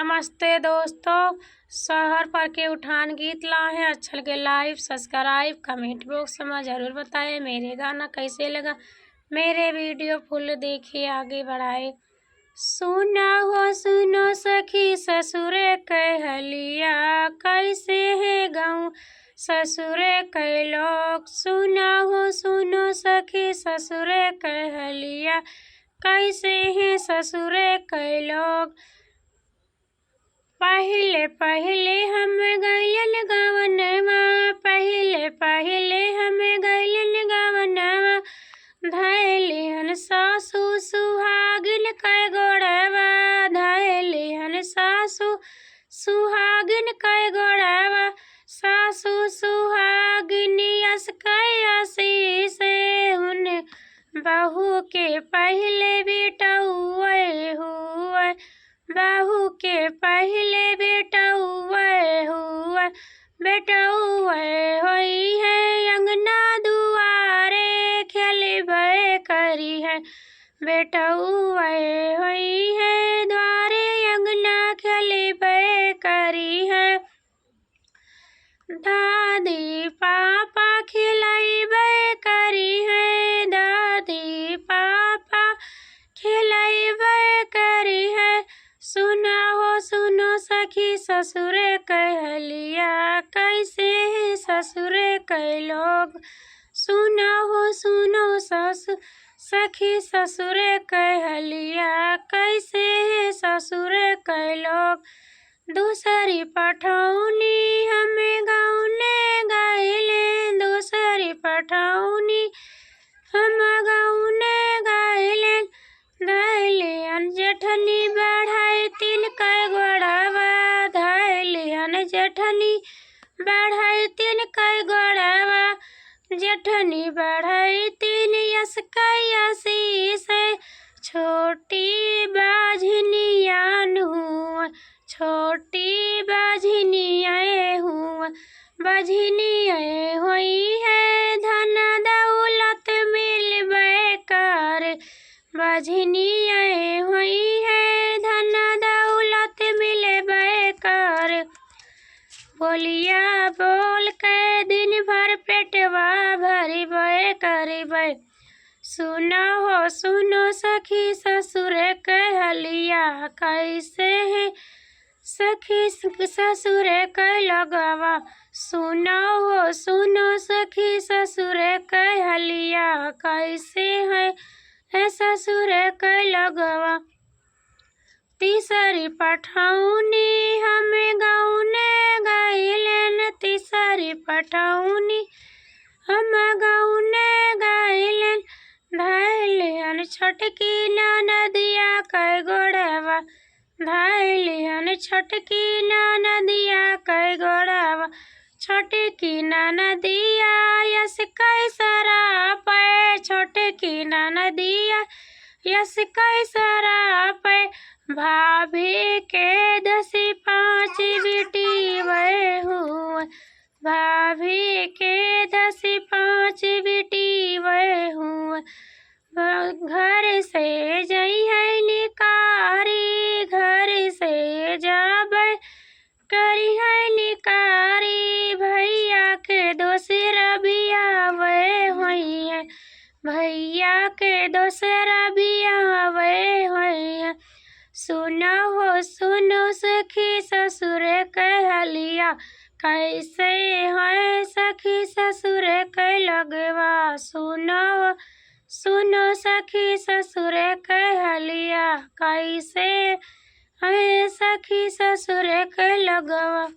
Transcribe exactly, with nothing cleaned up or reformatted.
नमस्ते दोस्तों, शहर पर के उठान गीत लाए हैं। अच्छा लगे like, subscribe, comment box में जरूर बताएं। मेरे गाना कैसे लगा, मेरे video full देखिए, आगे बढ़ाए। सुना हो सुनो सखी ससुरे के हलिया, कैसे है गाँव ससुरे के लोग। सुना हो सुनो सखी ससुरे के हलिया, कैसे हैं ससुरे के लोग। पहिले पहिले हम गइलन गवनवा, पहिले पहिले हम गइलन गवनवा, धैलिहन सासु सुहागिन कै गोड़वा, धैलिहन सासु सुहागिन कै गोड़वा। सासु सुहागिन यस कै आशीष हुन, बहू के पहिले बेटौए हुए, बहू के पहिले बेटौए हुए, बेटौए होइहैं अंगना दुआरे खेलबे करिहैं, बेटौए होइहैं द्वारे अंगना खेलबे करिहैं। दादी पापा खिलैबे करिहैं, दादी पापा खिलैबे करिहैं। सुना हो सुनो सखी ससुरे के हलिया, कैसे हैं ससुरे के लोग। सुना हो सुनो ससु-, सखी ससुरे के हलिया, कैसे हैं ससुरे के लोग। दूसरी पठौनी हम गौने गइलेन, दूसरी पठौनी हम गौने गइलेन। धैलिहन जेठनी बढ़ैतिन कै गोड़वा, धैलिहन जेठनी बढ़ैतिन कै गोड़वा। जेठनी बढ़ैतिन यस कै आशीष, छोटी बाझिनियान हुआ, छोटी बाझिनिया हुआ, बाझिनिया होइहैं धन दौलत मिलबे कर, बाझिनिया होइहैं धन दौलत मिलबे कर। बोलिया बोल के दिन भर पेटवा भरिबे करिबे। सुना हो सुनो सखी ससुरे के हलिया, कैसे हैं सखी ससुरे के लोगवा। सुना हो सुनो सखी ससुरे के हलिया, कैसे हैं ए ससुरे के लोगवा। तीसरी पठौनी हम गौने गइलेन, तीसरी पठौनी हम गौने गइलेन। धैलिहन छोटकी ननदिया कै गोड़वा, धैलिहन छोटकी ननदिया कै गोड़वा। छोटकी ननदिया यस कै सरापै, छोटकी ननदिया यस कै सरापै। भाभी के दस पाँच बिटिवै हुआ, भाभी के दस पाँच बिटिवै हुआ। ब-, घर से जइहैं निकारी, घर से जाबै करिहैं निकारी। भैया के दोसरा बियाहवै होइहैं, भैया के दोसरा बियाहवै होइहैं। सुनो हो सुनो सखी ससुरे के हलिया, कैसे हैं सखी ससुरे के लोगवा। सुनो सुनो सखी ससुरे के हलिया, कैसे हैं सखी ससुरे के लोगवा।